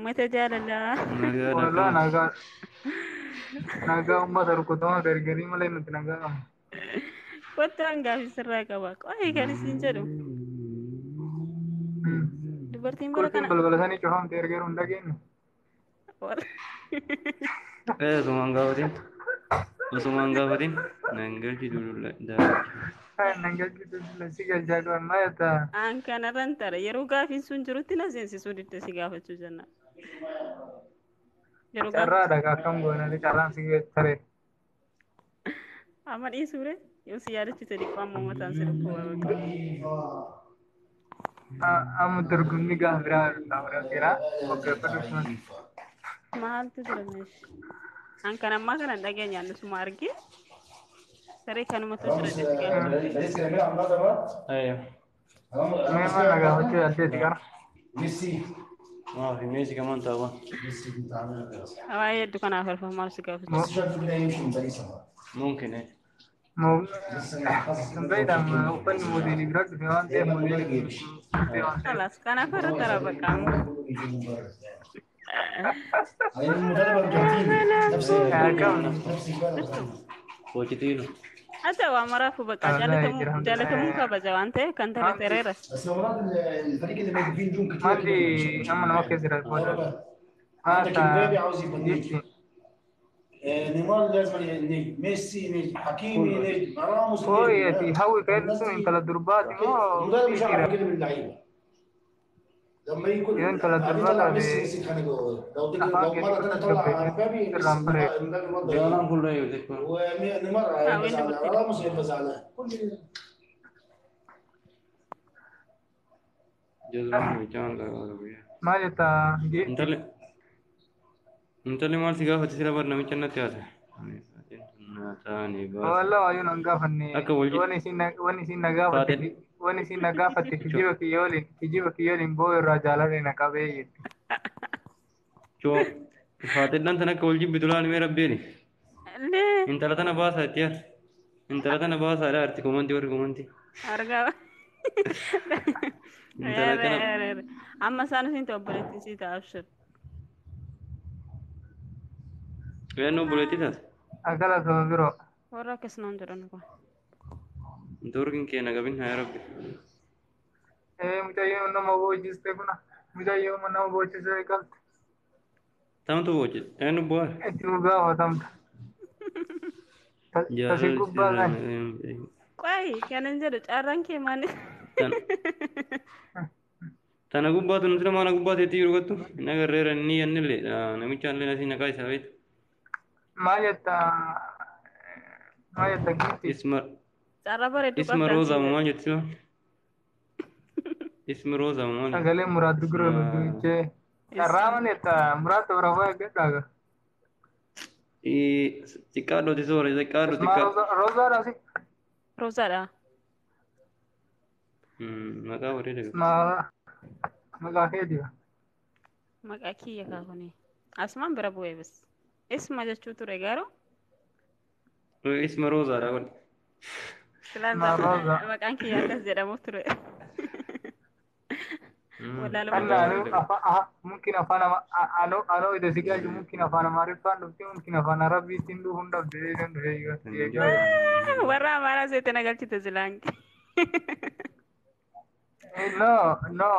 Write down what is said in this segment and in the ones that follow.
Uummata jaalalaa. Nagaadha Walaa akkamati. Nagaa nagaa uummata rukutamaa gargarii malee nuti nagaa qabna. Kottu gaaffii sirraa qaba. Qo'ee kan isin jedhu. Dubartiin bara Qulfiin kana. Balbala sanii cufamte erga yeroo hin dhageenye. Osumaan gaafatin. Osumaan gaafatin. Nan galchitu daawwachu. Nan galchitu si galchaa qaban maa jettaa? Aan kanarran tara yeroo gaafiin sun jirutti na seensisuu didde si gaafachuu jenna. Yeroo gaafiin Carraadha akkam goonanii carraan si tare. Amma dhiisuure yoo si yaadachiise dhiquu amma mataan si dhukkuba bakka. Amma dorgommii gaafa biraa irraa jira. Qopheeffadhu sun. Maaltu jira meesh? An kan ammaa kana hin dhageenye annisuma arge. Saree kanumatu jira راموس jedhe si gaafachuu. باريس كان بيلعب النهارده بقى. Ayyo. Mee راموس maal na كده gaafachuu yaaddeeti gara? ميسي Maafi meesii kamaan ta'a. ميسي انت عامل ايه اصلا؟ Waa'ee hedduu kanaaf alfa maal si gaafachuu. ميسي شكله كده هيمشي من باريس النهارده. Mumkin. لسه حاسس Sun كده لو beektan شكله uffanni moodeelii bira dhufe waan يا ta'eef اما moodeelii المدرب يمشي dhufe waan ta'eef. Kalaas kanaaf ان irra هو tara يخليه bakka amma. كله بيجي من بره يعني المدرب ارجنتيني نفس Akkam نفس البلد ارجنتيني. Pochettino. Haa ta'u amaraafuu bakka Wallaahi jira jaalatamuu kabaja waan ta'eef kan tare Maalti tareera. بس لو مراد الفريق اللي بيجي فيه نجوم كتير كده مش maalti مش amma nama هيبان keessa jira booda. هو بقى عندك Haata امبابي عاوز يبقى نجم، jechi نيمار لازم نجم، ميسي نجم، حكيمي كله. نجم، راموس نجم. Fooyyati لا hawwi الناس keessa sun دي intala durbaati moo المدرب مش dhiira? هيعرف يجيب اللعيبه لما Yoo يكون intala بعدين durbaa طلع ميسي taate ميسي اتخانق جوه. لو دي afaan لو kee مره xiqqoo ثانيه طلع tasgabbeessi امبابي ميسي sirraan bareeda. امبابي برضه Jaalaan هيجي kun reeyu xiqqoo. ونيمار هيبقى Hawwiin زعلان، dubartiidha. راموس هيبقى زعلان، كل Jazbaan namichaa maal qaba guyyaa. Maal jettaa giifti? Intalli intalli maal si gaafate sila bar namicha natti haasa. Taane baasa. Wallah waayuu nan gaafanne Akka wal wanni isin na gaafatte faaxee wanni isin na gaafatte kijiba kiyya waliin kijiba kiyya waliin boo'u irraa jaalalli na qabee jetti. choo faaxeedhaan tan akka wal jibbitu laal mee rabbeeni. Lee Intala tana baasaa itti yaar. Intala tana baasaadha arti komantii warri komantii. argaa. Intala kana Amma isaan isin obboleettiin sii ta'a abshir. Eenyu obboleettii taate? Akkala saba biroo. Warra akkas naan jedhan kun. Intoorkiin kee na qabin haa rabbi. Ee mucayyoo nama boojjiste kuna mucayyoo nama boojjisee qabdi. Tamtu boojjite. Eenyu bu'aa? Itti nu gaafatamta. Tasi Jaalala gubbaa sirraa kan. na Qo'ee kanan jedhu carraan kee maali? Tana gubbaatu nuti nama gubbaa teetti jiru gattu hin agarreera inni annillee namicha illee asii naqaa isaa beektu. Maal jettaa maal jettaa giifti? Isma Carraa bareedduu isma qabdaan roozaa siin jedhe. maal jetti sila? Ismi roozaa maal jetti? Sagalee muraad gurra Isma nu duuchee. Carraa maal jettaa muraad toora eeggadhaaga. Xiqqaadhooti soora xiqqaadho Ismaa xiqqaa. roozaadha si. Roozaadha. Maqaa bareeda qaba. Ismaa maqaa keetiif. Maqaa kiyya kaafuni. Asumaan bira bu'ee bas. Isma jechuu ture garuu Isma roozaadha kun. silaan Ismaa roozaa. maqaan kiyya akkas jedhamu ture. Wallaaluma Anna Maqaa anu bareeda qaba. afaan mungkin afaan anu anu itu sih kan mungkin afaan Amaariffaan dhufti mungkin afaan Arabiitiin dhufuun dhabdee kan dhufe eegaa jira. Warra Amaaraa seete na galchite silaan. No no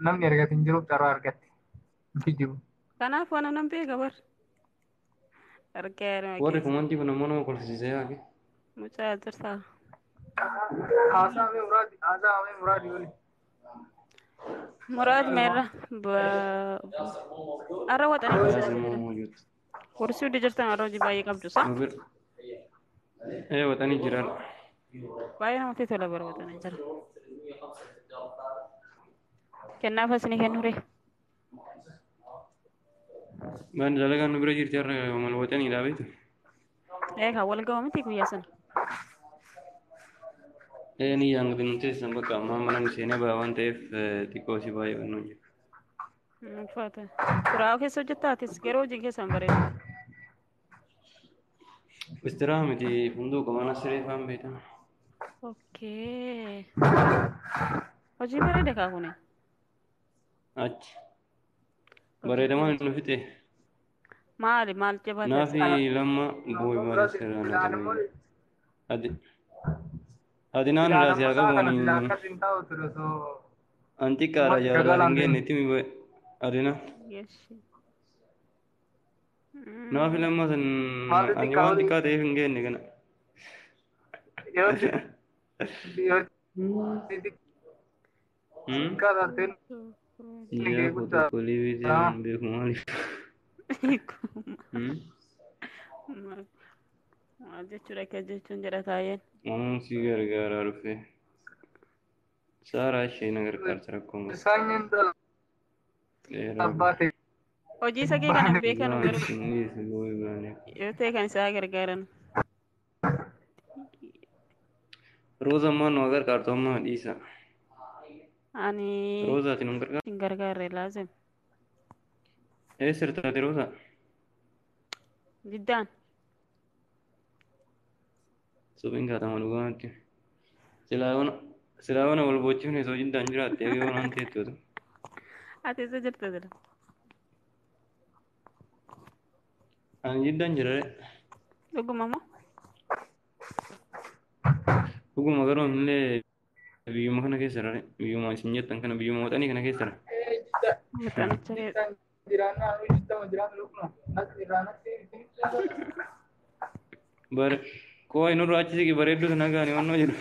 namni argate hin jiru carraa argatte hin jiru. Kanaaf waan nan beeka bar. Argaa Warri keessa. komantii kun ammoo nama kolfisiisee yaake. Mucaa jirtaa. Haasaa mee muraadi haasaa mee muraadi wali. Muraad meerra. Arra waxanii Yaasir keessatti jira. moo jirtu. Kursii hundi jirtan arra hojii baay'ee qabdu sa? Nu bira. Ee waxanii jiraan. Baay'ee namatti tola bara waxanii jira. Kennaaf asini kennure. Waan dalagaan nu bira jirti har'a mal waxanii dhaabeetu. Ee kan wal ga'u miti guyyaa sana. Ee ni yaangati nu teessisan bakka ammaa mana nu seenee ba'a waan ta'eef xiqqoo si baay'ee waan nuun jiru. Ulfaata. Xuraa'oo keessa hojjettaa atis garuu hojiin keessan bareeda. Istiraa miti funduuqa mana siree faan beekama. Okay. Hojii bareeda kaa kuni. Achi. Bareedamaan nu fixe. Maali maal jabaa Naafi taate? lamma booy maal seeraan Silaan immoo Adi adinaan silaan irraa si amma haa sa'a qabu kana ani silaa akkas hin taa'u ture osoo an xiqqaadha uummata jaalalaa hin shagalaan geenne deemu. itti mi adina. Yeshi. Naafi lamma san Maaltu ani xiqqaa waan olii xiqqaa ta'eef hin geenne kana. yoo yoo xiqqaa taatee inni Yaa gahee koo guddaa. tokko liivii seenan beeku maaliif? Maal jechuudha akka jechuun jedha taa'een. Waan si gargaaraa dhufe. Saaraa ishee na gargaarsa rakkoon qabu. Sanyiin dhala Dheeraa abbaa ta'e Hojii isa kee kana hin beekanu Dhugaan garuu isin dhiise booy baane. yoo ta'e kan isaa gargaaran. Rooza ammaa nu gargaartu amma dhiisa. Ani Rooza ati nu gargaartu. hin gargaarre laazim. Eessa taate Rooza? Jiddaan. Supheen kaatama dhugaatti. Silaa wana wal boochifne osoo jiddaan jiraatte eegee waan teettu. Ati eessa jirta jira? Ani jiddaan jira. Dhuguma moo? Dhuguma garuu illee biyyuma kana keessa jira. Biyyuma isin jettan kana biyyuma waxanii kana keessa jira. Waxanicha keessa. Jiraannaa anu jittama jiraannu dhuguma. Irraa natti Bare koo inni achi siqi bareedduu sana gaanii wannoo jedhu.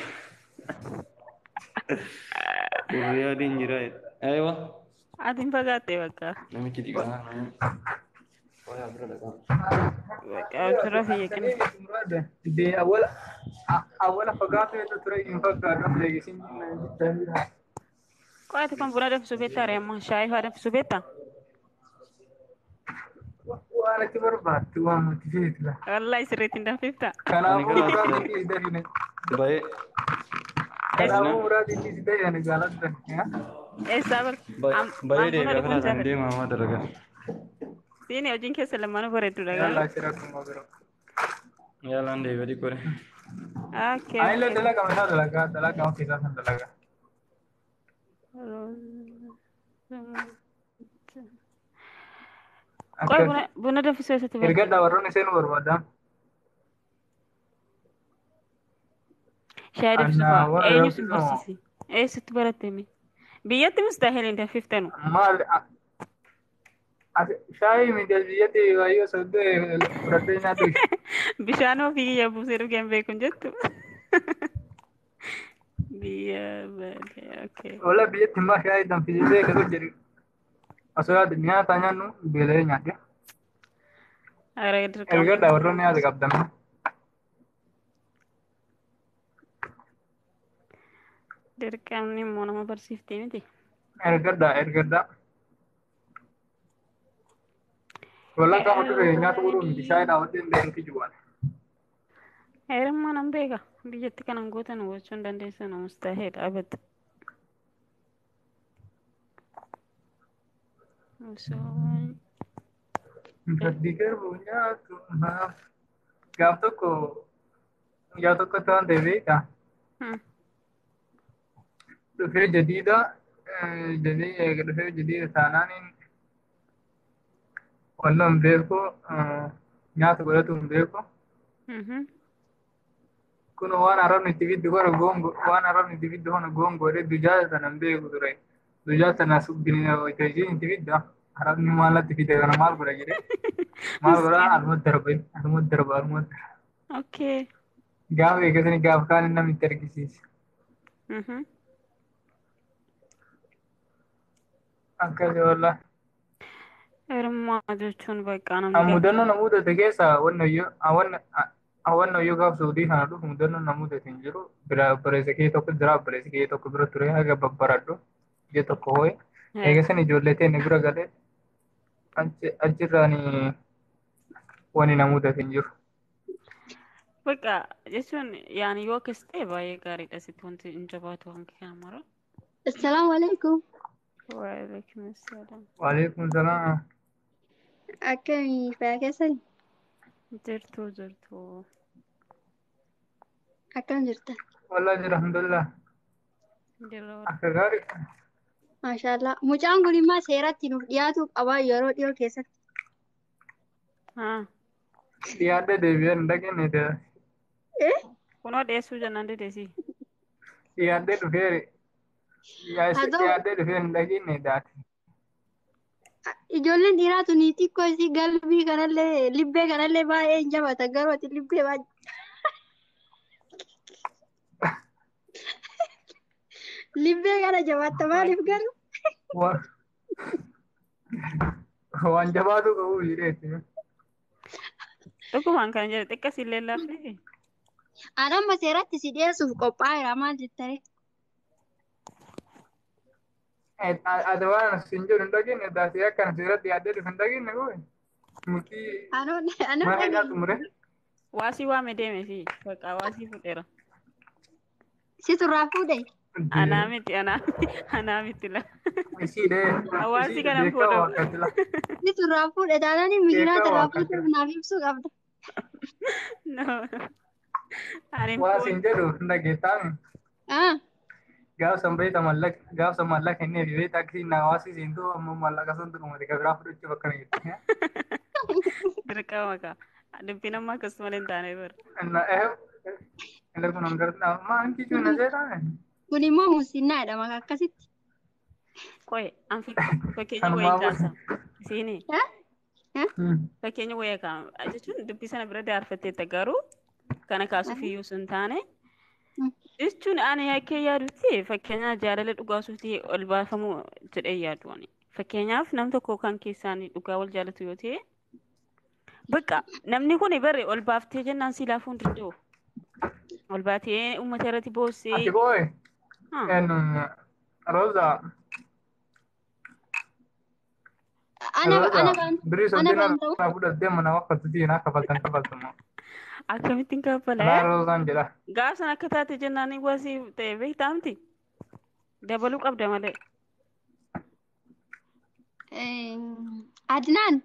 Riyaadiin jira. Aywa. Ati hin fagaatte bakka. Namichi xiqqaa. Qoyaa bira dhaqaa. Bakka ofirra fayyadame. De awwala awwala fagaatu hedduu ture hin fakkaatu eegisiin jittan jira. Qo'aati kun buna danfisuu beektaa ree amma shaayii fa'aa danfisuu beektaa? Waan ati barbaaddu waan nuti feetu la. Wallaahi sirriitti hin danfifta. Kanaafuu muraasni si dafine. Baay'ee. Kanaafuu muraasni si dafine jaaladha. Eessaa bar? Baay'ee deebi'a karaa isaan deemaa maa dalagaa. Siini hojiin keessa lamaanuu bareedduudha Yallaa garuu. shira kuma biroo. Yaalaan deebi'a xiqqoodha. Okay. Ani illee dalagaa isaa dalagaa dalagaa ofii isaa san dalagaa. Qoy buna danfisuu eessatti barbaadda? Ergadhaa warroonni seenuu barbaadan. Shaayii danfisuu Anna fa'aa warra eenyu si danfisuu barsiise? Eessatti baratte mee? Biyyatti mustaahil hin danfiftanu. Maal shaayii miti as biyyatti baay'ee soddee fudhattee nyaatu. Bishaan ofii kiyya buusee dhugee hin beeku hin jettu. Biyya baadiyyaa okay. Wala biyyatti immoo shaayii danfisee beekatu jedhu. Osoo yaadu nyaata nyaannu beela'ee nyaadhe. Ara dirqama. Ergadhaa warroonni yaada qabdan. Dirqamni immoo nama barsiiftee miti. Ergadhaa ergadhaa. Wallaan gaafa dhufe nyaata godhuu miti shaayii dhaawwattee hin beeku kijibu'an. Heerummaa nan beeka. Biyyatti kanan gootan gochuu hin dandeessan mustaahil abad. Osoo Gaddi garbuu nyaatu maaf. Gaaf tokko guyyaa tokkotti waan ta'e beekaa. Dhufee jadiida jadii eega dhufee jadiida taanaaniin wannoo hin beeku nyaata godhatu hin beeku. Kun waan arabni itti fiddu kana goongo waan arabni itti fiddu kana goongoodhe dujaa sana hin beeku ture. Dujaa sana ishiin itti fidda arabni maal natti fide kana maal godha jedhe maal godha aluma darba aluma darba aluma darba. Okay. Gaafa eegasanii gaafa kaan namni itti argisiise. Akkasii wallaahi. Heerummaa jechuun bakka namni Mudannoo na mudate keessa wanna iyyuu gaaf Saudii kana dhufu mudannoo na mudate hin jiru. Bira obboleessa kee tokko jira obboleessa kee tokko bira ture haga babbaradhu ija tokko hoo'e. Eegasan ijoollee teenne bira galee achirraan wanni na mudate hin jiru. Bakka jechuun yaani yoo akkas ta'e baay'ee gaariidha sitti wanti hin jabaatu hanqi kana mara. Assalaamu alaikum. Waalaikum assalaam. Waalaikum salaam. Akkamii fayyaa keessan? Jirtu jirtu. Akkam jirta? Wallaahi jira alhamdulillah. Jirra Akka gaarii. Maashaallah. Mucaan kun immoo seeratti nuuf dhiyaatu qaba yeroo dhiyoo keessatti. Haa. Dhiyaadhee deebi'ee hin dhageenye ta'e. Kunoo dhiyeessuu jennaan dideesi. Dhiyaadhee dhufeere. Haa ta'u Dhiyaadhee dhufee hin dhageenye daate. ijoolleen dhiiraa tuni xiqqoo isii galbii kanallee libbee kanallee baay'ee hin jabata garuu ati libbee baay'ee libbee kana jabaatta maaliif garuu? Waan jabaatu qabu jedheetti. Dhugumaan kan jedhe xiqqas illee laafne. Ani amma seeratti si dhiyeessuuf qophaa'eera maal jettare? Ati waan sin jedhu hin dhageenye daate akkana seeratti dhiyaadhee dhufe hin dhageenye koo. Murtii Anoon mana hidhaa dhageenye. xumure. Waasii waame deeme fi bakka waasii fudheera. Si turraa fuudhe? Anaa miti anaa anaa miti la. Isiidhee Hawaasi kana beekaa fuudhu. waaqatti la. Si turraa fuudhe taanaan miginaa Beekaa turraa waaqatti fuudhuuf naaf ibsuu qabda. No. Ani Waa fuudhu. sin jedhu hin dhageettaami. Ah. Gaafsan beekta mallaqa gaafsan mallaqa inni fi beekta akkasiin na hawaasi siintuu ammoo mallaqa sun dhumate kan biraa fudhachuuf akkana jetti. Dirqama kaa. Dubbiin amma akkasumalee hin taane bara. Na eh inni kun hangar amma anki cuuna seetaa. Kun immoo musiinnaadha maka akkasitti. Qoye an fakkeenya wayii Kanumaafuu. kaasa. Isiini Eh? Eh? fakkeenya wayii kaasa jechuun dubbii sana bira daarfatteetta garuu kana kaasuuf iyyuu sun taane jechuun ani akka yaadutti fakkeenya jaalala dhugaasuuti ol baafamuu jedhee yaadu ani. Fakkeenyaaf nam tokko kan keessaan dhugaa wal jaalatu yoo ta'e bakka namni kun barre ol baaftee jennaan si laafuu hin danda'u. Ol baatee uummata irratti boossee. Ati koo'e Roza Ana Roza ana kan birii ana soddoma kan ta'u irraa fudhattee mana waffatuuti na kafaltan kafaltuma. Akkamittiin Kanaa kaffala? Rozaan jedha. Gaaf sana akka taate jennaan waasii ta'e beektaa miti? Dabaluu qabda malee. Adnaan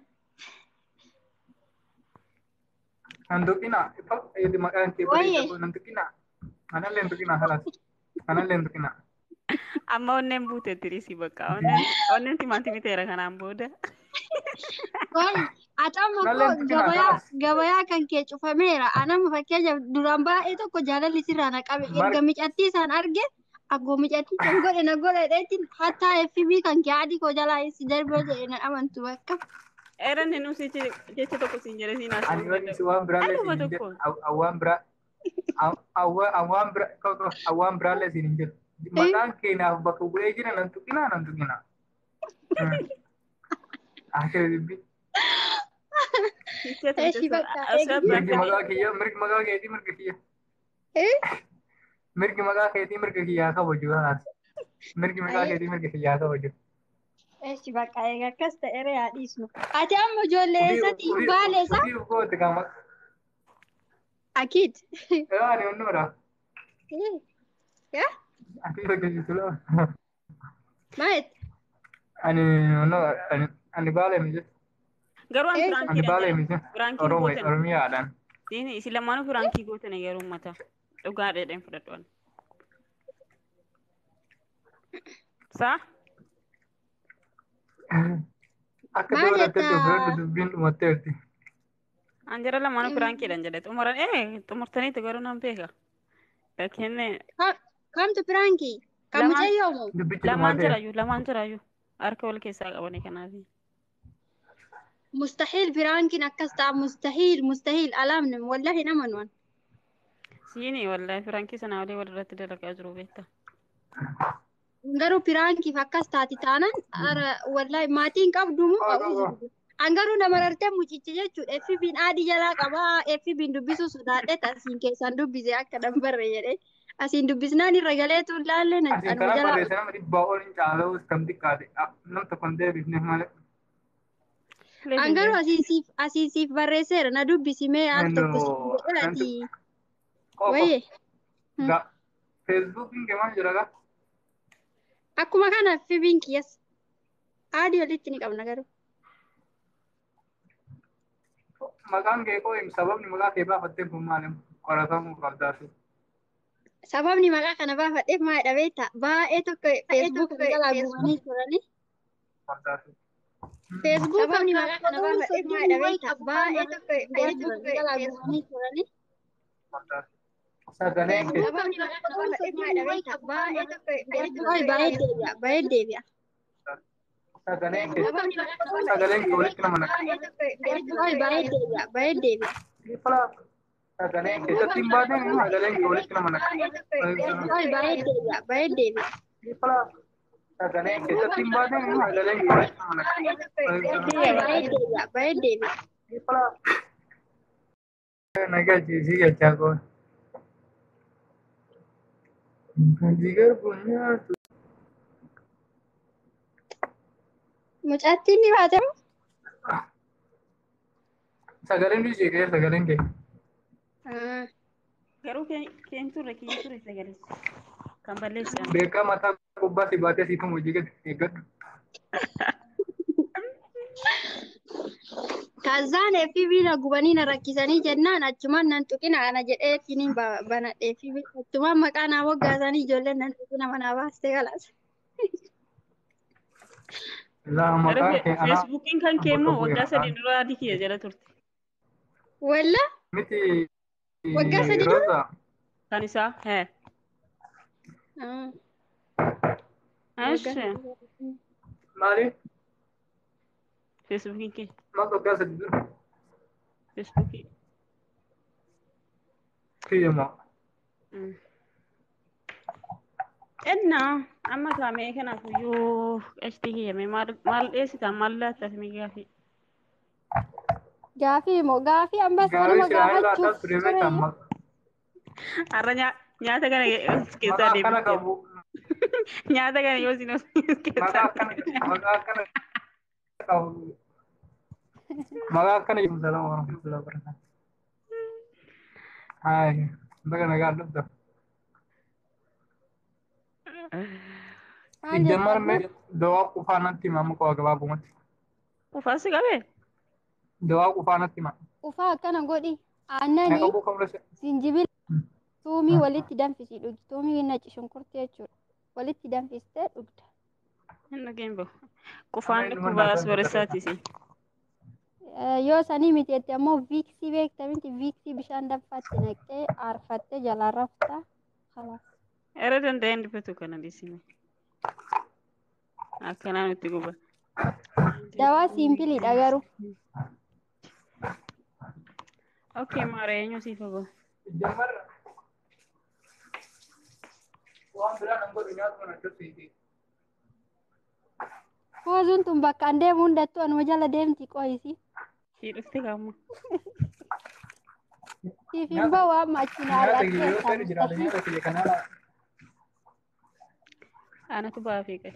Nantuqina maqaan kee Wayye. bareeda nantuqina. Anallee nantuqina halas. Anallee nantuqina. Amma onneen buuteetti dhiisii bakka. Onneen timaatimii ta'eera kanaan booda. Wayi ati amma Anallee koo nantuqina gabayaa halas. gabayaa kan kee cufameera. Anama fakkeenyaaf duraan baay'ee tokko jaalalli sirraa na qabe erga micattii isaan arge akkuma micattii kan godhe na godhe dheetiin hattaa FB kan kee adii koo jalaa si darbee jedhe na amantu bakka. Eeran inni usichi jecha tokko siin jedhe siin Ani haasa'uu wanni danda'u. si waan biraallee Anuma siin hin jedhu. tokko. Awwaan biraa awwaan biraa awwaan biraallee siin hin jedhu. Maqaan kee naaf bakka bu'ee jira nantuqina nantuqina. Akka dubbi. Jecha Eshi bakka osoo eegi. Mirgi maqaa kiyya mirgi maqaa keetii mirga kiyya. Mirgi maqaa keetii mirga kiyyaa kabaju kanaas. Mirgi maqaa keetii mirga kiyyaa kabaju. Eshi bakka eega akkas ta'eera yaa dhiisnu. Ati amma ijoollee eessatti baale isaa? Ofii goote kan Akiid. Ani onnoodha. Yaa Ati hojjechiisu lama. maal? Ani onnoodha. Ani baala miti. Garuu an Eessa? Ani firaankii baala jedha. miti. Firaankii Oromoo gootan. Oromiyaadhaan. Siin isin lamaanuu firaankii gootan yeroo uummata. Dhugaa dheedheen fudhadhu ani. Saa? Akka Maal dooratte jetta? fudhadhu dubbiin dhumatteerti. An jara lamaanuu firaankiidhaan jedhe. Xumuran xumurtaniitu garuu nan beeka. Laakiin Kamtu firaankii? Kan Lamaan- mucayyoo moo? Dubbichi lamaan dhumateera. jiraayyuu lamaan jiraayyuu harka wal keessaa qabanii kanaaf. Mustahiil firaankiin akkas ta'a mustahiil mustahiil alaamne wallahi hin amanu an. Siini wallahi firaankii sana walii wal irratti dalagaa jiru beekta. Garuu firaankiif akkas taati taanan ara wallahi maatiin qabdu moo Oh, An garuu nama rartee mucicha jechuudha. FB'n adii jalaa qabaa FB'n dubbisuu sodaadhe asiin keessaan dubbise akka dambarre jedhee asiin dubbisnaan irra galeetu laallee na Asiin anuma karaa jalaa barreessa nama dhibbaa ol hin caala'us kam xiqqaate. Nam tokko hin deebifne malee. An garuu asiin siif barreesseera na dubbisi mee al tokko siif No, godhe ati Qofa. wayye Ga. Feesbuukiin kee maal jira gaa? akkuma kana FB'n kiyyas adii walitti ni qabna garuu. Maqaan kee koo sababni maqaa kee baafattee kun maali? Qoratamuu qabdaatu. Sababni maqaa kana baafadheef maalidha beektaa? Baay'ee tokko Facebook jalaa gubanii turanii. Facebook sababni maqaa kana baafadheef maalidha beektaa? Baay'ee tokko Facebook jalaa gubanii turanii. Sagaleen kee Sababni maqaa kana baafadheef maalidha beektaa? Baay'ee tokko Facebook baay'ee deebi'a. Baay'ee deebi'a. Sagaleen kee Sababni maqaa kana baafadheef sagaleen kee walitti nama naqa. baay'ee tokko Facebook baay'ee deebi'a. Baay'ee deebi'a. Sagaleen kee isatti hin baateen sagaleen kee walitti nama naqa. Baay'ee tokko Facebook baay'ee deebi'a. Baay'ee deebi'a. Sagaleen kee isatti hin baateen sagaleen kee walitti nama naqa. Baay'ee tokko Facebook baay'ee deebi'a. Baay'ee deebi'a. Nagaa ciisii jechaa goon. Jigar bunyaatu. Mucattiin ni baate moo? Sagaleen ishee kee sagaleen kee. Garuu keen turre kiyya ture sagalee kan balleessan. Beekaa mataa gubbaa si baatee siituma hojii gadi eeggadhu. Kazzaan FB na gubanii na rakkisanii jennaan achumaan nan tuqina ana jedheetiin banadhe FB achumaan maqaa naa moggaasanii ijoolleen nan tuqina manaa baaste galaas. Laa Garuu maqaan kee anaa Feesbuukiin kan kee bakka immoo bu'e waggaa maqaan. 3 dura adii kiyya jala turte. Walla Miti waggaa 3 dura? Roza Kan isaa hee. Waggaa Eshi 3. maali? Feesbuukiin kee Maal waggaa 3 dura? Feesbuukii. Kiyya moo? Ennaa amma kaamee kanaaf iyyuu qashtii kiyyame maal maal dheessitaa maal laattaaf mi gaafii. Gaafii moo gaafii ammas Gaarii anuma silaa laataa gaafachuuf ture beektaa tureyyuu. Har'a nyaata kana of keessaa maqaa akkana deebifte. qabu Nyaata kana yoo isin of maqaa keessaa akkana maqaa akkana qabu maqaa akkana jedhu salaam warahmatullahi wabarakatuh. Haay baga nagaa dhufta. Maal Ijja jettan marme dawaa qufaa natti hima amma qaba gabaabumatti. Qufaa si qabee? Dawaa qufaa natti hima. Qufaa akkana godhi Na aannanii qabuu qabda se. zinjibila tuumii walitti danfisii dhugi. Tuumii naci shunkurtii jechuudha. Walitti danfistee dhugda. Hin dhageen bahu. Amma Qufaan inni dhukkuba mannaa sooressaati si. Yoo sanii miti jette ammoo viiksii beekta miti viiksii bishaan danfaatti naqxee aarfattee jalaa rafta. Kalaas. Era danda'een dubbatu kana dhiisime. Akkanaa nutti guba. Dawaa siimpiliidha garuu. Okay, maara eenyu siif haba? Ijja marra waan biraa nan godhu nyaatuma na dhufsiiti. Hoozuun tun bakka an deemu hundattuu anuma jala deemti qoyisi. Sii dhufte kaamma. Siif hin Nyaata bahu amma achi na nyaata kiyya yoo ari'atteetta fedhu jiraate mustafii. nyaata kiyya kanaa Anatu ba'aa fiiqe.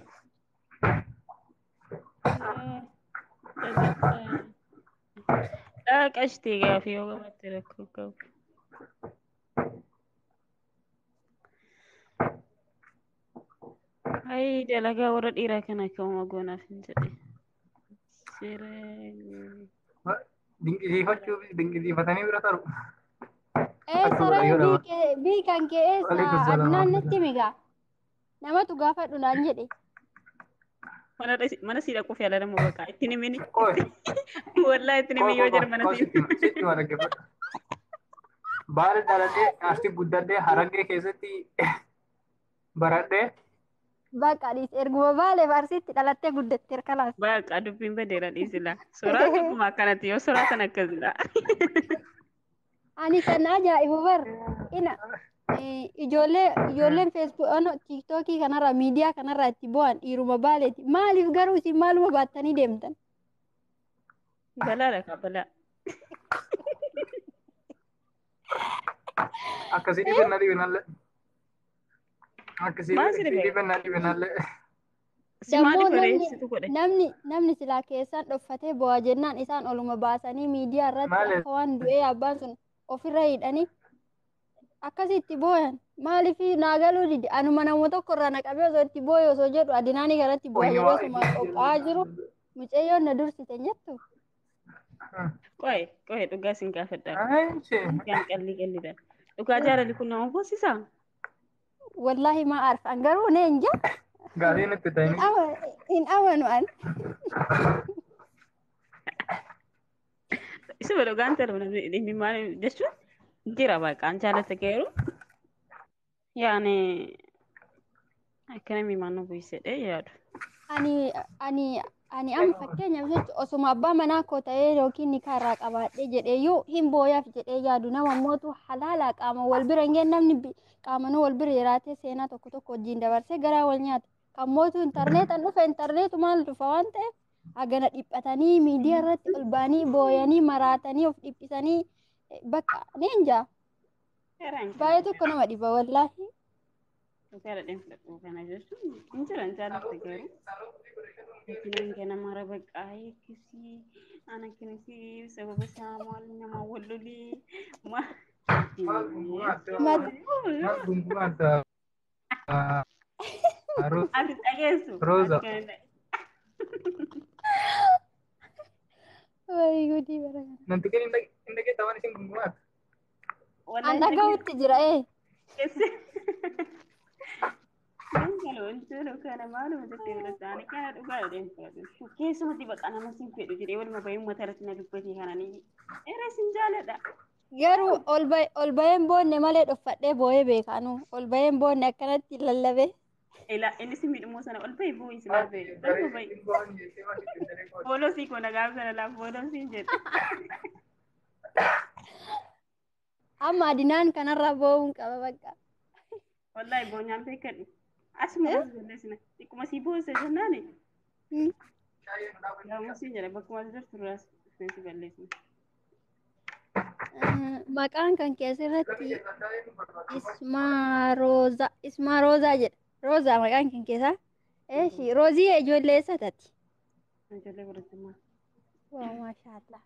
Qashtii gaafii yoo qabaatte rakkoo qabu. Ayi dalagaa warra dhiiraa kana akkamuma goonaaf hin jedhe. Siree. Dinqisiifachuuf dinqisiifatanii bira taru. Eessa Akka godhan ree yoo dhaban. bii kan kee eessa Waalaikum salaam Adnaan natti warahmatullahi. migaa namatu gaafadhu naan jedhe. Mana sii dhaquuf yaala nama bakka ittiin himini. Qoy Wallaahi ittiin qoy himi yoo qoy qoy jedhan mana qoy sii. sitti hima sitti hima dhaggeeffadhu. Baala dhaladhee Arsii guddadhee Harargee keessatti baradhee Baqa dhiis erguma baalee Arsiitti dhalattee guddatte kalaas. Baqa dubbiin badeera dhiisila. Suuraa akkuma akkanatti yoo suuraa sana akkasidha. Ani kan ajaa'ibu bar ina ijoolleen feesbuuk tiiktookii kanarra miidiyaa kanarra itti bu'an dhiiruma baaleeti. Maaliif garuu isin maaluma baattanii deemtan? Balaadha kaa balaa. Akkasii dhibe na dhibe nallee. Akkasii Maal si dhibe? dhibe na dhibe nallee. Si maal Dammoo dhibe namni situ godhe? namni namni silaa keessaan dhoffatee bu'aa jennaan isaan oluma baasanii miidiyaa irratti Maali? akka waan du'ee abbaan sun ofirra hidhanii akkasitti booyan. Maaliif naa galuu dide anuma nama tokko irraa na qabee osoo itti booye osoo jedhu adinaanii kanatti bu'a Wayii jedhee waa osuma qophaa'aa jiru mucayyoon na dursite hin jettu. Qo'e qo'e dhugaa sin gaafadha. Ayinchi. Kan qalli qallidha. Dhugaa jaalalli kun nama boosisaa? Wallaahi maa arfa an garuu ne hin jaa. Gaafii nutti ta'ini. Hin amanu an. Isuma dhugaan ta'e namni maal jechuun jira baqa an jaalata garuu yaani akka namni maal nu bu'isedhe yaadu. Ani amma fakkeenyaaf jechuun osuma abbaa manaa koo ta'ee yookiin nikaa irraa qabaadhee jedheeyyuu hin booyaaf jedhee yaadu nama mootu halaalaa qaama wal bira hin geenye namni qaamanuu wal bira jiraatee seenaa tokko tokko wajjin dabarsee garaa wal nyaata. Kan mootu intarneetaan dhufe intarneetu maal dhufa waan ta'eef hagana dhiphatanii miidiyaa irratti ol ba'anii booyanii maraatanii of dhiphisanii bakka ni hin jaa. Baay'ee tokko nama dhiba wallaahi. Jaaladheen fudhadhu kana jechuun hin jiran jaalladha garuu. Makiinaan ganama mara baqqaa eeggisi ana akkanasi sababa isaa maal nama wal lolii Maal gungumaa ta'a? Ati dhageessu. Rooza. Wayi gudii bara kana. Nanti kan hin dhageetta waan isin gungumaatu. An dhaga'utti jira ee. Wantoota kana maaluma jettee fudhatta ani kana dhugaa jedheen fudhatu. Keessumatti baqa nama siin fedhu jedhee waluma bahee uummata irratti na dubbatee kananii era sin jaaladha. Garuu ol baheen boonne malee dhuffadhee boo'ee beekaanu ol baheen boonne akkanatti lallabee. Inni si miidhumoo sana ol bahee boo'ii si lallabee. Ol bahee. Booloo sii koo nagaa sana laaf booloo siin jedhe. Amma adinaan kanarraa boo'uun qaba bakka. Wallaahi boonyaan beekadhu. Asuma balleessina. Xiqquma sii boosse jennaani. Gamoo siin jedha bakkuma jirtu duraas si balleessina. Maqaan kan kee asirratti Ismaa Ismaa Roozaa jedha. Roozaa maqaan kan keessaa. Eeshi Roozii ijoollee eessa taati? Ijoollee barattummaa. Waa maashaallah.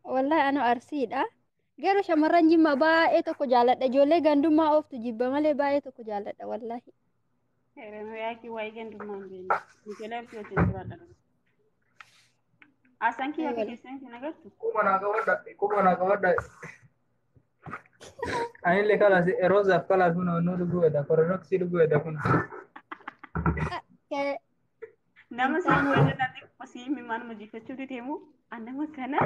Wallaahi ana Arsiidha. Garuu shamarran Jimmaa baay'ee tokko jaalladha. Ijoollee gandummaa ooftu jibba malee baay'ee tokko jaalladha wallaahi. Yaaki waa'ee gandummaa hin beekne. Ijoollee Arsii wajjin jiraadha. Haasaan kiyyaa fi keessan hin agartu? Kuma naa qabadha. Kuma naa qabadha. Anillee kalaas Roozaaf kalaas kun nu dhuguu edha. Koronoksii dhuguu edha kun. Nama siin wajjin xiqqoo sii mimaan hojiifachuu deemu nama kana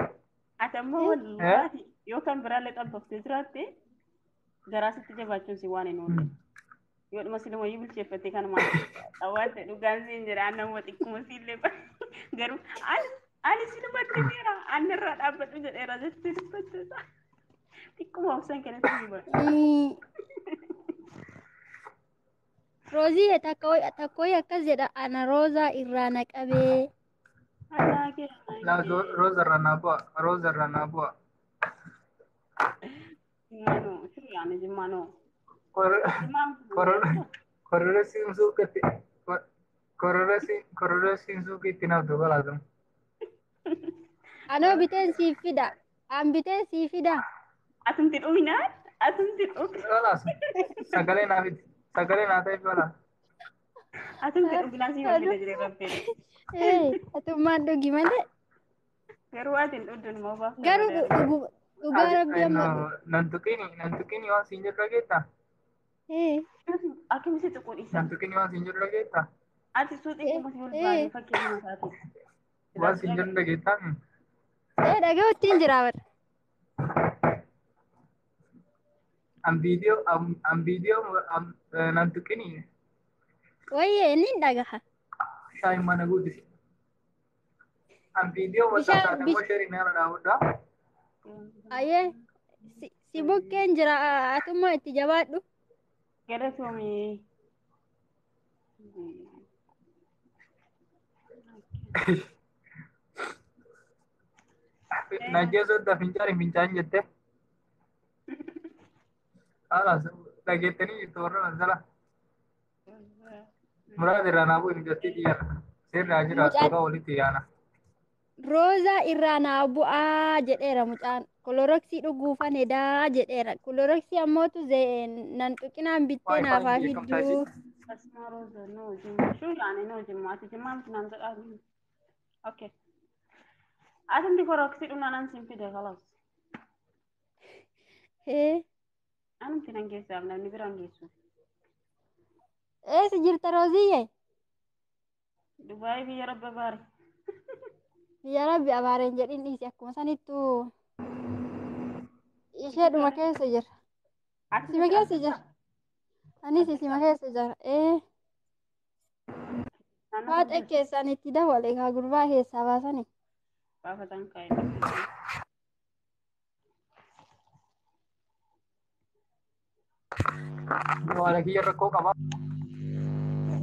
ati ammoo wallaahi yoo kan biraallee xabbaftee jiraatte garaa sitti jabaachuun si waan hin oolle. Yoo dhuma siluma iyyuu bilcheeffattee kanuma xawwaate dhugaan siin jedha nama xiqquma siillee garuu ani silumatti jira ani irraa dhaabbadhu jedheera jettee dubbattee xiqquma obsan kanatti ni bara. Roozii takkooyi akkas jedha ana roozaa irraa na qabee. Rooza irraa naa bu'a. Rooza irraa naa bu'a. Jimmaanoo. Kororosiin suuqiitti naaf dabalaatamu. Anoo biteen siif fida. An biteen siif fida. Atumti dhuminaan? Atumti dhug. Sagalee naa fidi. Sagalee naa ta'e balaa. Atumti dhuginaan siif fida jiree babbee. Atummaan dhugi malee. Garuu ati hin dhugdu numa baaf. Garuu dhugaa rabbi amma. Nan tuqini waan siin jedhu dhageettaa? Akkamitti tuquu dhiisa? Nan tuqini waan siin jedhu dhageettaa? Ati suuxii kuma si ol baasee fakkeenya mataati. Waan siin jedhu dhageettaa? Dhaga'utti hin jira bara. An viidiyoo nan tuqini. Wayyee inni hin dhagaha. Shaayin mana guutusi. An viidiyoo maxxansaa immoo sheerii nama dhaabudha. Ayyee si bukkeen jira atummaa itti jabaadhu. Galatoomii. Najjee sodda fincaani fincaan jette. Haala dhageettanii jirtu warra manzala. Muraasa irraa naa bu'u jettee xiyyaana. Seerri haa jiraatu dhugaa walitti yaana. Roozaa irraa naa bu'aa jedheera mucaan. Koloroksii dhuguufan hedaa jedheera. Koloroksii ammootu nan tuqinaan bittee naaf haa fidduu. Asmaa Rooza noo jimmaa. Shuu yaani noo jimmaa. Ati jimmaa miti naan jedhaa. Okay. Atumti koroksii dhumnaan an siin fide kalaas. Ee. Anumti nan geessaaf namni biraan geessu. Eessa jirta Rooziyye? Dubaayii biyya rabba baare. Biyya rabbi abaareen jedhin dhiisi akkuma sanittuu isheedhuma keessa jira. Ati Isima keessa jira. Anis isima keessa jira. Ee naannoo kam faaxee jirta? keessaan itti dawwale kaa gurbaa keessaa baasani. Baafatan kaa'e. Jawaala kiyya rakkoo qaba.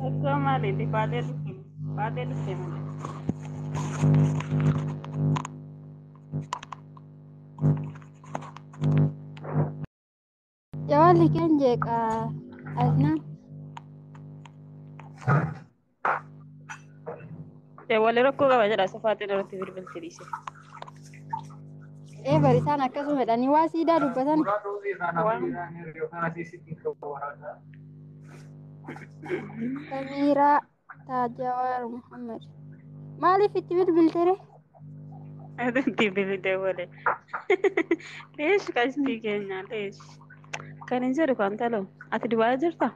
Rakkoo maaliiti? Faaxee dhufte. Faaxee dhufte malee. Jawaalli keen jeeqa Adnaan. Jawwaalli rakkoo qaba jedha isa faaxee irratti bilbilti dhiise. Ee barisaan akkasuma jedhanii waa siidaa dubbatan. Muraad Roozii irraa namni Waan jiraan yookaan asii sitti hin qabu waraana. Samiiraa Taajawaar Muhammad. Maaliif itti bilbiltere? Itti bilbilte wale. Leesh qashtii keenya leesh. Kan hin jedhu kan taloo. Ati Dubaayii jirta?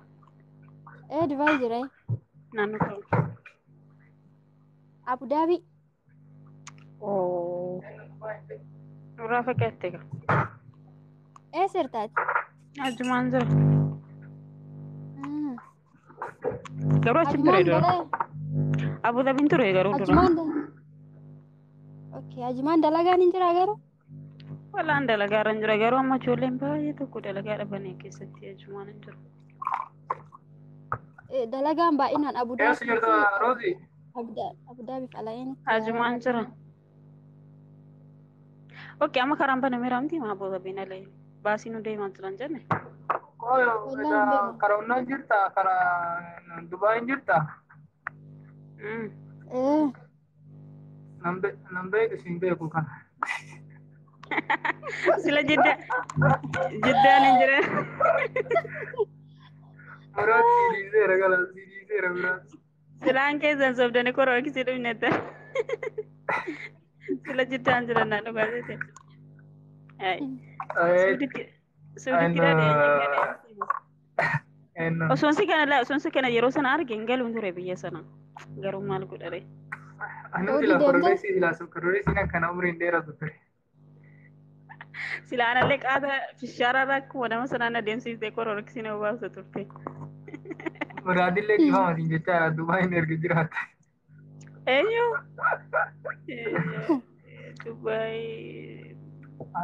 Ee Dubaay jira. Naannoo kam? Abu Dhaabii. Oo. Nurraa fagaatte gaa. Eessa jirtaati? Ajumaan jira. Garuu achi ture Ajumaan dura. dalee. Abu Dhabiin ture garuu dura. Ajumaan dalee. Okay, ajumaan dalagaan hin jiraa garuu? Walaan dalagaa irra hin jira garuu amma ijoolleen baay'ee tokko dalagaa dhabanii keessatti ajumaan hin jiru. Dalagaan baay'inaan Abu Eessa Dhaabii jirta fi Roozii? Abu Dhaabii fi Alaa'initti Ajumaan jira. Okay, amma karaan banameera miti maa Abu Dhabiin alee baasii nu deemaa jiran jenne. Qoyo Wallahi hin beeku. karaa onnaan jirta karaa Dubaayin jirta Ee nan beeku siin beeku kana. Sila jidda jiddaan hin jiran. Muraad sii dhiiseera gala sii dhiiseera muraad. Silaan keessan sobdanii koroo akkasii dhumnetta. Sila jiddaan jiran naan dhugaa jette. Suuditti suuditti dhaadhee. Osoon si kana laa osoon si kana yeroo sana arge hin galuun ture biyya sana. Garuu maal godhare. Anu Saudi sila deemtee? koroleessi sila koroleessiin akkana umriin dheeratu ture. Sila anallee qaata fishaararra akkuma nama sanaan adeemsiftee koroo akkasii nama baasa turte. Muraadillee dhiifama siin jechaa jira Dubaayin erga jiraatte. Eenyu? Dubaay.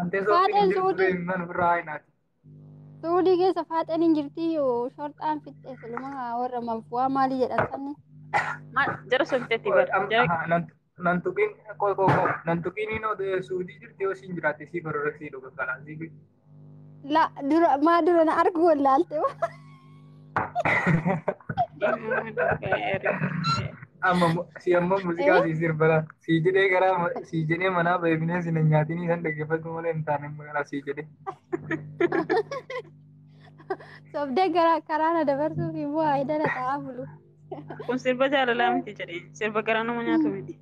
Antee sooftiin hin Faaxeen jirtu ture Suudii himman ofirraa haayinaati. Suudii keessa faaxeen hin jirti yoo shorxaan fixxe siluma warra manfu'aa maalii jedhan sanni. Maal jara sobdeetti bara. Jara Nan tuqiin qoy qoy qoy nan tuqiin inoo Suudii jirti yoo siin jiraatte sii koroleessii dhuga kana sii La dura maa dura na argu wallaalte. Amma si amma muuziqaa si sirbala si jedhee garaa si jedhee manaa ba'e bineensi na nyaatinii san dhaggeeffatu malee hin taane gara si jedhee. Sobdee gara karaa na dabarsuuf immoo haayidana ta'aa bulu. Kun sirba jaalalaa miti jedhee sirba garaa nama nyaatu miti.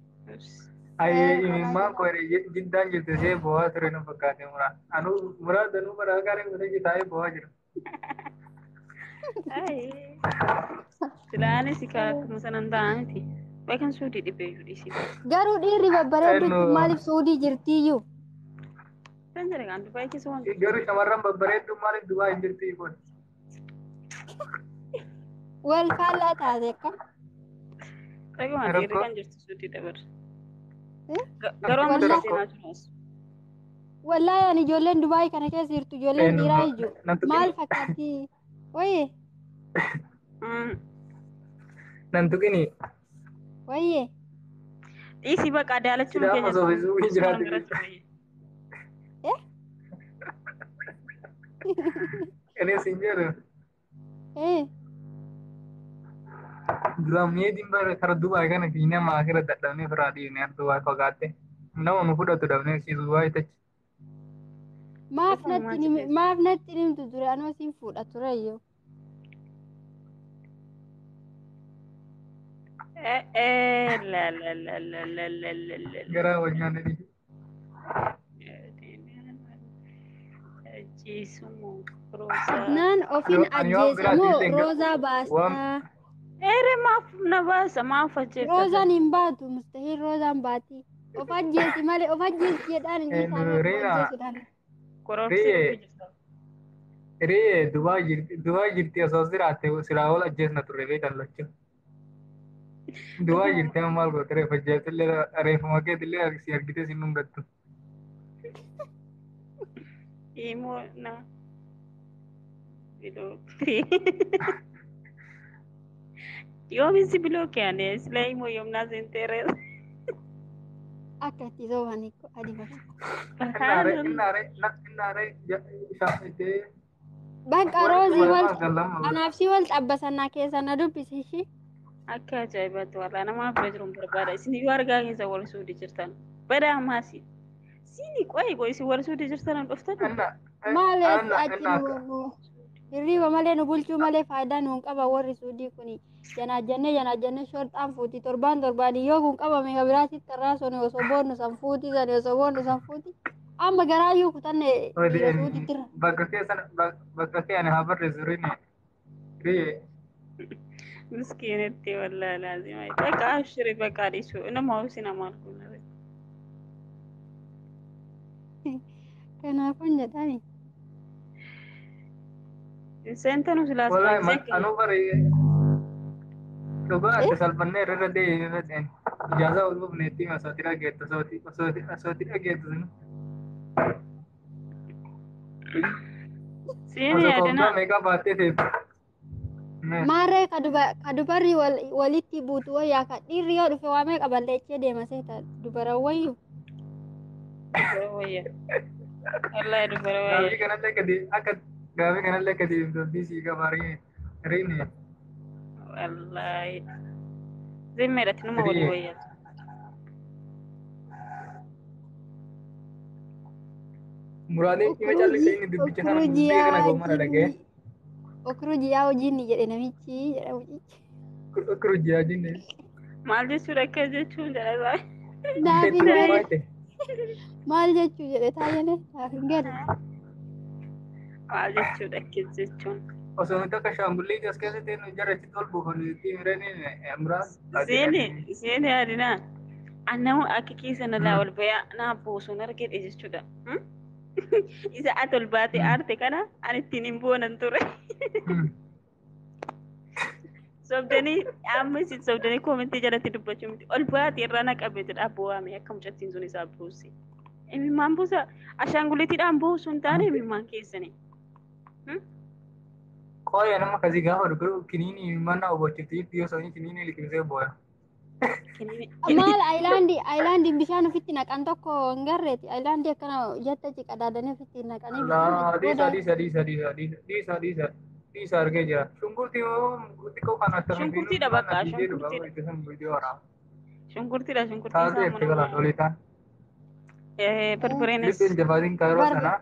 Ayyee Ee imimmaan koo jiddaan jirte see bo'aa ture na fakkaate muraa. Anuu muraa danuu baraa gaaree godhee taa'ee bo'aa jira. Silaanis akkuma sanan ta'aniti. Beekan suudii dhibbee iyyuu dhiisii. Garuu dhiirri babbareeddu Eenyu maaliif Suudii jirtiyyuu? Kan jedhe kan Dubaay keessa waan garuu shamarran babbareedduun maaliif Dubaay hin jirti kun? Wal faallaa taate akkam? Dhaguma dhiirri Rakkoo kan jirtu suudii dabar. Garuu amma Wallaa seenaa jiru as. Wallaahi ani ijoolleen Dubaay kana keessa jirtu ijoolleen eenyu dhiiraa ijju nan maal tuqini fakkaatti? Wayye nan tuqini wayye Dhiisii baqa daalachuma silaa keenya osoo Suudii suura jiraate biratti wayye. eh Inni siin jedhu eh duraan meetiin bara kara Dubaay kana fiinee maakira dadhabnee ofirraa dhiibnee Dubaay fagaatte. Nama nu fudhatu dhabnee si Dubaay tachi. maaf Dhuguma natti maal maaf natti himtu ture anoo siin fuudha tureyyuu. Eh la la la la la la la la la. Gara wal nyaanne dhiise. Ciisumoo roozaa. Adnaan ofiin Ani waan ajjeesa moo biraatiin illee roozaa waan baastaa? Ere maaf na baasa maaf ajjeefta? Roozaan hin baatu mustahiil roozaan baati. Of ajjeesi malee of ajjeesi jedhaan inni isaan of Riina ajjeesuudhaan. Kororsi Riye jirta. Riye Dubaay jirti Dubaay jirti osoo jiraatte silaa ol ajjeesna turre beektan lachuu. Dubaay jirti amma maal goote reefa ajjeeftillee reefuma keetillee si argitee si dhungattu. Imoo na bilookti. Yoomin si bilooke ani sila imoo yoomnaa seenteere. Akka itti soban adi bata. Innaare innaare innaare shaafitee Bakka warri roozii wal maal gallama anaaf si wal xabbasannaa keessa na dubbisi ishii. Akka ajaa'ibaatti walaa nama bira jiruun barbaada. Isin iyyuu argaa keessa wal suudhi jirtan. Badaa maasi. Siini qo'ee qo'ee isin wal suudhi jirtan hin dhuftan. Anna Maal anna achi anna nu hirriba malee nu bulchuu malee faayidaa nuun qaba warri suudii kuni. Janaajjannee janaajjannee shorxaan fuuti torbaan torbaan yoo kun qabame ka biraatitti irraa suni osoo boonnu san fuuti sani osoo boonnu san fuuti. Amma garaayyuu kutanne dhiira suudiitti irra. Bakka keessan bakka kee ani haa barreessu riine riye Miskiinitti wallaahi laazima. Bakka abshiri bakka dhiisu. Nama obsi nama arguun. Kanaafuu jedhani. Seentanu silaas wallahi anuu bari dhugaa adda salphannee irra deebiin irra seen ijaazaa ol bufneetti osoo ati dhageettu osoo ati dhageettu sunu Seeni osoo yaadana. koomtaa meeqaa baattee teessu. Maarree ka dubarri walitti buutu wayyaa ka dhiirri yoo dhufe waa meeqa balleechee deema seeta dubara wayyu. Dubara wayya. Wallaahi dubara wayya. Gaafii kanallee gadi akka gaafii kanallee gadi dubbii sii qaba riine Wallaahi. Zimmeedhatti numa walii riye wayya. muraalee dhima callisee inni dubbicha sana Ukruji dubbii kana yaa goomana dhaga'e jinni. Ukruji yaa jinni jedhe namichi jedha mucichi. ukruji yaa jinni Maal jechuudha akka jechuun jedha. Naaf hin itti galle baay'ate. maal jechuu jedhe taayene naaf hin galle. Maal jechuudha akka jechuun. Osoo nuti akka shaambulliitii as keessatti nu jarrachitti ol buufannu itti miraniin muraan Seeni seeni yaadina. Annamu akka keessa na laa ol bayaa naa boosuun argedhe jechuudha. Isa ati ol baatee aarte kana ani ittiin hin boonan ture. Sobdanii amma isin sobdanii koomentii jalatti dubbachuu miti. Ol baatee irraa na qabee jedha bu'aame akka mucattiin sun isaa buuse. Imimmaan buusa ashaanguliitiidhaan buusu hin taane imimmaan keessani. Qoya nama akkasii gaafa dhugu kiniinii mana obochifti yoo soonii kiniinii liqimsee booya. Maal ayilaandii ayilaandiin bishaan ofitti naqan tokko hin garreeti ayilaandii akkana jetta ciqadaadanii ofitti naqanii bishaan achi Dhiisa booda dhiisa dhiisa dhiisa dhiisa dhiisa dhiisa dhiisa argee jira. Shunkurtii xiqqoo kan akkamitti Shunkurtiidha bakka fiigee dhugaa shunkurtiidha. itti sun viidiyoo waraaba. Shunkurtiidha shunkurtii isaa Taatee itti galaan mana olii ta'an. barbareenis Lipheen jabaatiin kaayiroo barba sanaa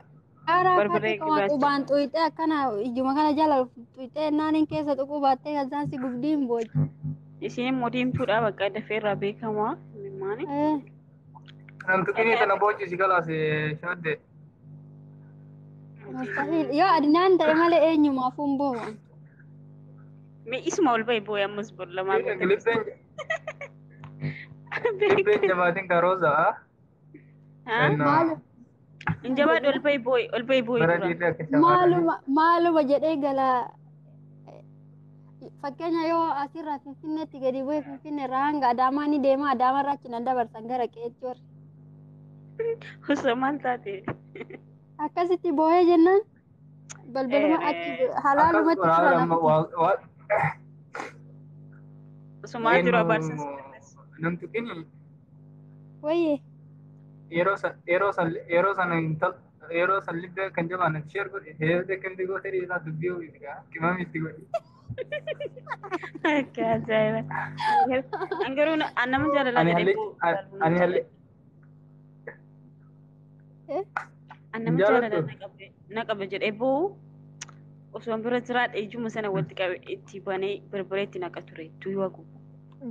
Karaa barbaree xiqqoo gurraacha. qubaan xuyixee akkana ijuma kana jala xuyixee naaniin keessa tuquu baattee kan isaan si gubdii hin booji. Isheen immoo diimtuudha bakka dafee irraa beekamaa imimmaani. namtuqinii tana boochisi galaase shaadde. Mustahiil yoo adinaan ta'e malee eenyumaafuu hin boo'an. Mee isuma ol bahi boo'e ammas bor lamaan Lipheen lipheen jabaatiin karoozaa. Maal Hin jabaadhu ol bahi boo'e ol bahi boo'e Bara dura. dhiirri akka shamarranii. maaluma maaluma jedhee gala fakkeenya yoo asirraa finfinneetti gadi bu'ee finfinneerraa hanga adaamaa ni deema adaamarraa achi nan dabarsan gara qe'eetti warri. Osoo maal taate? Akkasitti boo'ee jennaan balbaluma achi Akkas halaalumatti godhaa turan amma afitti. waa Osoo maal jiru abaarsa si dandeessu. namtuqinii Wayyee yeroo san yeroo san yeroo san intal yeroo san libbee kan jabaan sheer godhe heertee kamti gootee dhiisaa dubbii ho'i gaa qimamii itti godhe. Akka ajaa'iba. An garuu nama jaalalaa Ani jedhee halli boo'u ani halli An hin nama jaalalaa jaalattu na qabe jedhee boo'u osoo bira jiraadhe ijuma sana walitti qabe itti banee barbaree itti naqa ture duwwaa gubu.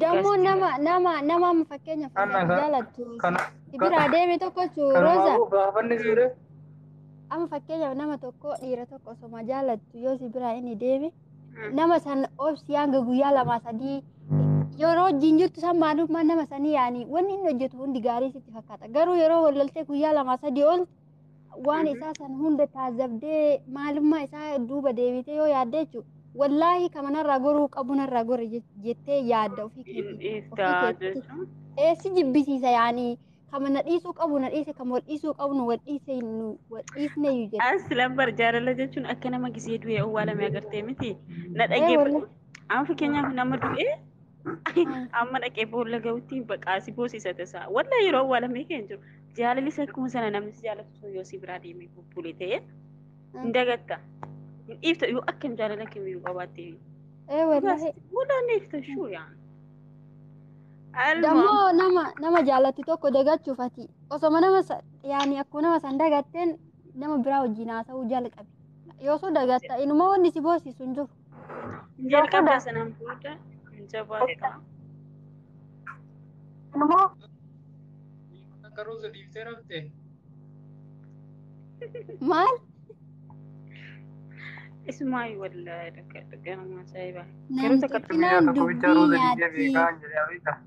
Dammoo nama nama nama amma fakkeenyaaf anna ati ka jaalattu kana si biraa deeme tokkochu Rooza kanumaafuu gaafanni siire Amma fakkeenyaaf nama tokko, dhiira tokko osoma jaalattu yoo si biraa inni deeme, nama san obsi hanga guyyaa 2 3 yeroo wajjin jirtu san maalummaa nama sanii, yaani wanni inni hojjetu hundi gaarii sitti fakkaata. Garuu yeroo wal loltee guyyaa 2 3 ol waan isaa san hunda taazabdee maalummaa isaa duuba deebitee yoo yaadde jechuudha. Wallaahi kamanarraa goruu qabu narraa gore jettee yaadda ofii Hin keetii. dhiiftaa Ofii keetii. jechuun. Ee, si jibbisiisa, yaani kama na dhiisuu qabu na dhiise, kama wal dhiisuu qabnu wal dhiise, nu wal dhiisne iyyuu jette. As lambar jaalala jechuun akka nama gisee du'ee owwaalame agartee miti. Na Ee, dhaggeeffadhu. wallahi. Amma fakkeenyaaf nama du'ee amma dhaqee boolla ga'utti baqaa si boosisa tasaa. Walla yeroo owwaalamee kan jiru. Jaalallis akkuma sana namni si jaalatu sun yoo si biraa deemee bubbule ta'ee hin dagatta. Hin dhiifta yoo akkam jaalala kamiyyuu qabaatte. Ee, wallahi. Walla hin dhiifta shuu yaa. Alma. Dammoo nama jaallattu tokko dagachuuf ati osoma nama yaani akkuma nama san dagatteen nama biraa wajjin haasa'uu jalqabe. Yoo sun dagatta inuma wanni si boosisu hin jiru. Jalqabdaa sanaan booda hin jabaatta. Akka ruuza dhiiftee rafte. Maal? Isumaayu wallaahi dhaqqa nama ajaa'iba. Yeroo takka Namtokkinaan Biyya tokko bicha dubbii ruuza dhiiftee nyaatti. beekaa hin jedhee beektaa.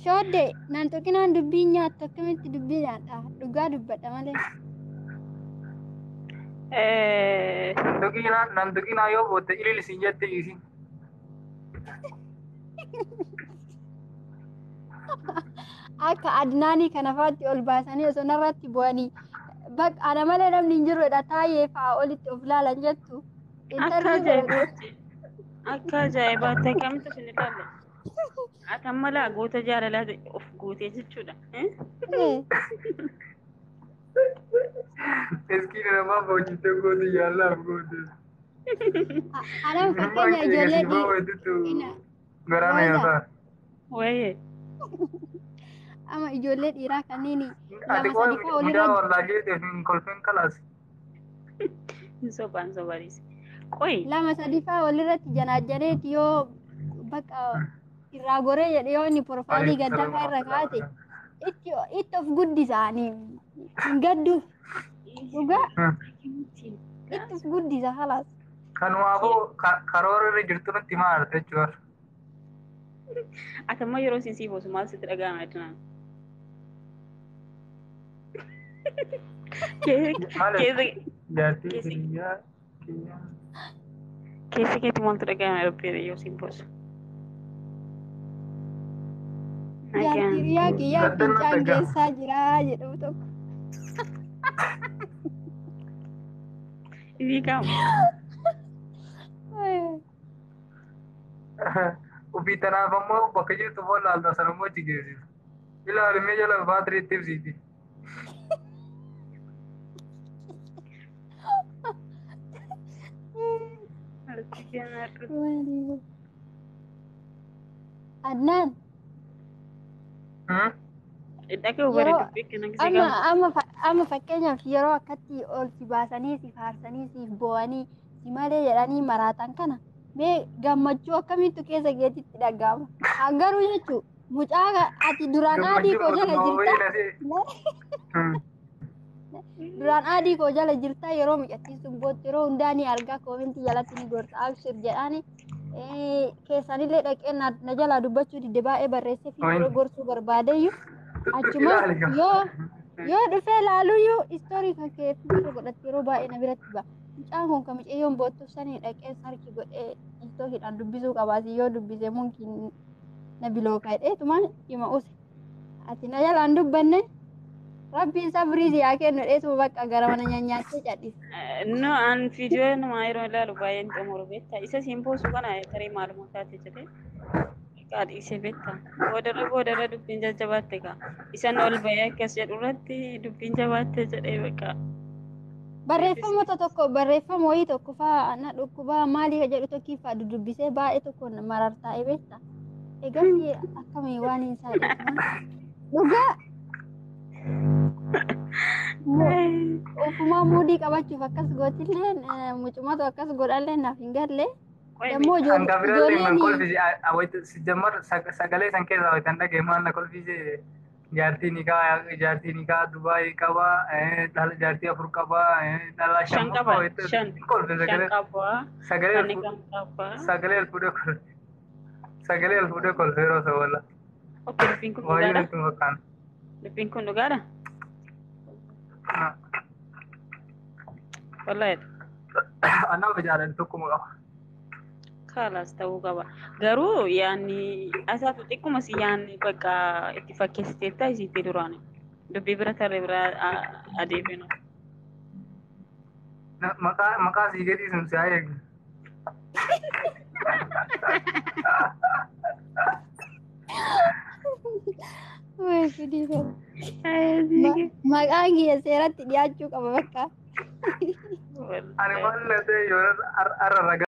Shoodde, namtokkinaan dubbii nyaattu akkamitti dubbii nyaadha? Dhugaa dubbadha malee. Nantuqinaa yoo bootte ilil isin jette isin. Akka Adnaanii kana faatti ol baasanii osoo narratti bu'anii bakka ana malee namni hin jirudha taayee fa'aa olitti of laalan jettu. Akka Intarvii godhan. ajaa'ibaatti. Akka ajaa'ibaatti akkamitti isin ilaalla? Ati amma laa goota jaalalaa of gootee jechuudha. Iskiin namaa boojjitee goote jaallaaf goote. Anam fakkeenya ijoollee Dhiira. Garaana Roza. nyaataa. Wayyee. Ama ijoollee dhiiraa kanneen Ati 2 qoy 3 fa'aa mucaa olirra wallaalee ta'e hin kolfin kalaas. Hin sobaan sobaanis. Qoy. 2 3 fa'aa olirratti janaajjaneeti yoo bakka irraa goree jedhe, yoo inni profaayilii gaddaa fa'aa irra kaa'ate itti of guddisaanii hin gaddu, dhugaa itti of guddisa halaas. Kanumaafuu karoora irra jirtu nutti himaa jirta jechuudha. Ati amma yeroo isin sii boosu maal sitti dhaga'ama jechuudha? Maal Keessa jaartii Keessi- kiyyaa kiyyaa. keessa keetti maaltu dhaga'ama rabbi yoo siin boosu? Jaartii hiriyaa kiyyaa Gaddan fincaan dhaga'ama. keessaa jira jedhamu tokko. Hiikamu. Ofii tanaaf ammoo bakka jirtu foon laalta sana immoo achi geessisu. Ilaalimee jala baatirii itti ibsiiti. Adnaan. Dhaga'u bara dubbii kana gisee Amma gamu. amma fakkeenyaaf yeroo akkatti ol si baasanii si faarsanii siif bo'anii si malee jedhanii maraatan kana mee gammachuu akkamitti keessa keetitti dhaga'ama? Hangaruu jechuun mucaa ati duraan adii koo jala jirta, duraan adii koo jala jirta, yeroo mucattiin sun bootti yeroo hundaa ni argaa, koomentii jalatti ni gorsa, abshir jedhaani keessanillee dhaqee na jalaa dubbachuu didde, baay'ee barreessee fi yeroo gorsuu barbaadeyyuu achuma yoo dhufee laaluyyuu istoorii kan kee fiirra godhatte yeroo baay'ee na biratti ba'a. Mucaan kun kan mucayyoon boottuuf sanii dhaqee sarki godhee istooriidhaan dubbisuu qabaasi, yoo dubbise munkiin na bilooka jedheetumaan dhima use. Ati na jalaan dubbanne, rabbiin sabrii si haa kennu dheetuma bakka gara mana nyaattee cadhise. No, an viidiyoo namaa yeroo ilaalu baay'een xumuru beektaa. Isa siin boosu kana tarii maaluma taate jedhee xiqqaa dhiisee beektaa. Boodarra boodarra dubbiin jajjabaatte kaa. Isan ol bahee akkas jedhu irratti dubbiin jabaatte jedhee bakka. Barreeffamoota tokko, barreeffama wayii tokko faa na dhukkubaa maalii jedhu tokkiffaa dudubbisee baay'ee tokko marartaa'ee beektaa. Egas akkamii waan hin saadhatu. Dhugaa ofumaa muudii qabachuuf akkas gootillee mucumatu akkas godhallee naaf hin galle. Dammoo Hanga birallee man ijoolleen kolfisi sijammar sagalee san keessaa wayitan dhagaye maal na kolfise. Jaartii nikaa jaartii nikaa Dubaayii qaba dhala jaartii afur qaba dhala Shan shan qaba qaba shan kolfe shan sagalee qaba sagalee kan kan qaba. Sagalee ol fuudhee kolfe sagalee ol fuudhee kolfe yeroo isa walla Okay, dubbiin kun waayee dhugaadha. natti hin fakkaanne. Dubbiin kun dhugaadha. Wallahi Annaaf jaalala tokkuma qaba. Kaalaas ta'uu qaba. Garuu yaanni asaatu xiqquma si yaanni bakka itti fakkeessiteetta isiitti duraani. Dubbii bira tarree bira adeeminu. Maqaa maqaa sii gadii sun si haa eegnu. Way fidii kana. Maqaan kiyya seeratti dhiyaachuu qaba bakka. Ani maal na ta'e yoo arra ragaa.